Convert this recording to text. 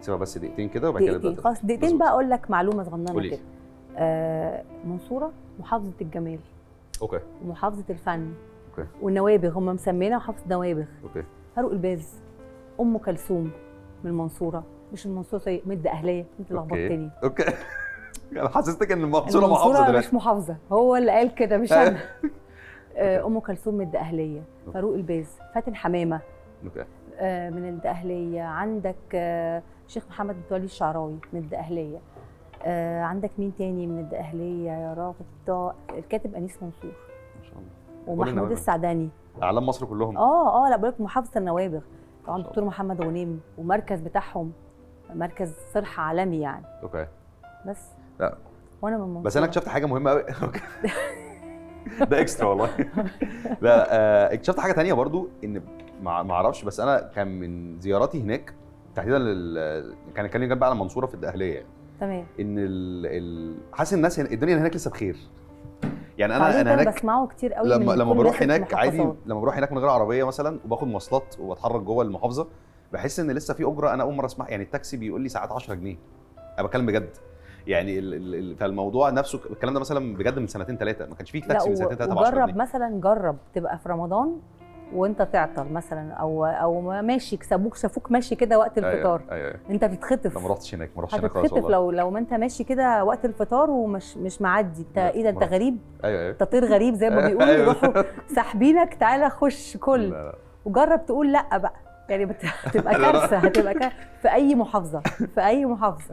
نسيبها بس دقيقتين كده وبعد كده دقيقتين نبدا. خلاص، دقيقتين. مظبوط. بقى اقول لك معلومة صغننه قولي. كده. منصورة محافظة الجمال ومحافظة الفن والنوابغ، هم مسمينها محافظة نوابغ. فاروق الباز، ام كلثوم من المنصوره، مش المنصوره، sorry، من الدقهليه، انت لخبطتني. okay، انا حسستك ان المنصورة محافظة المنصورة دلوقتي. مش محافظه، هو اللي قال كده مش انا. ام كلثوم من الدقهليه، فاروق الباز، فاتن حمامه من الدقهليه، عندك شيخ محمد متولي الشعراوي من الدقهليه، عندك مين تاني من الدقهليه يا رابطه؟ الكاتب انيس منصور ما شاء الله. ومحمود النوابغ. السعداني. اعلام مصر كلهم. اه، لا، بقول لك محافظة النوابغ طبعا. ما شاء دكتور محمد غنيم ومركز بتاعهم مركز صرح عالمي يعني. بس لا. وانا من المنصورة. بس انا اكتشفت حاجة مهمة قوي، ده extra والله. لا، اكتشفت حاجة تانية برضو ان ما اعرفش، بس انا كان من زياراتي هناك تحديدا كان اتكلم بقى على المنصورة في الدقهليه يعني ان حاسس الناس الدنيا هناك لسه بخير يعني. انا انا انا هناك بسمعه كتير قوي لما من لما كل بروح الناس في هناك عادي، المحافظات. لما بروح هناك من غير عربية مثلا وباخد مواصلات وبتحرك جوه المحافظه، بحس ان لسه في اجره انا اول مرة اسمع، يعني التاكسي بيقول لي ساعات 10 جنيه، انا بتكلم بجد يعني. ال ال ال فالموضوع نفسه، الكلام ده مثلا بجد من سنتين ثلاثه، ما كانش فيه لا تاكسي من سنتين ثلاثة ب 10 وجرب جنيه. مثلا، جرب تبقى في رمضان وانت تعطل مثلا او ماشي كسبوك شافوك ماشي كده وقت الفطار، ايوه. انت بتتخطف. لا، ما رحتش هناك، ما رحتش هناك خالص. هتتخطف والله. لو ما انت ماشي كده وقت الفطار ومش مش معدي، انت لا، ايه ده؟ انت ما رحتش. غريب، ايوه. انت طير غريب زي ما بيقولوا، يروحوا ساحبينك، تعالى خش كل. لا لا. وجرب تقول لا بقى يعني، هتبقى كارثه، هتبقى كارثة في اي محافظه، في اي محافظه.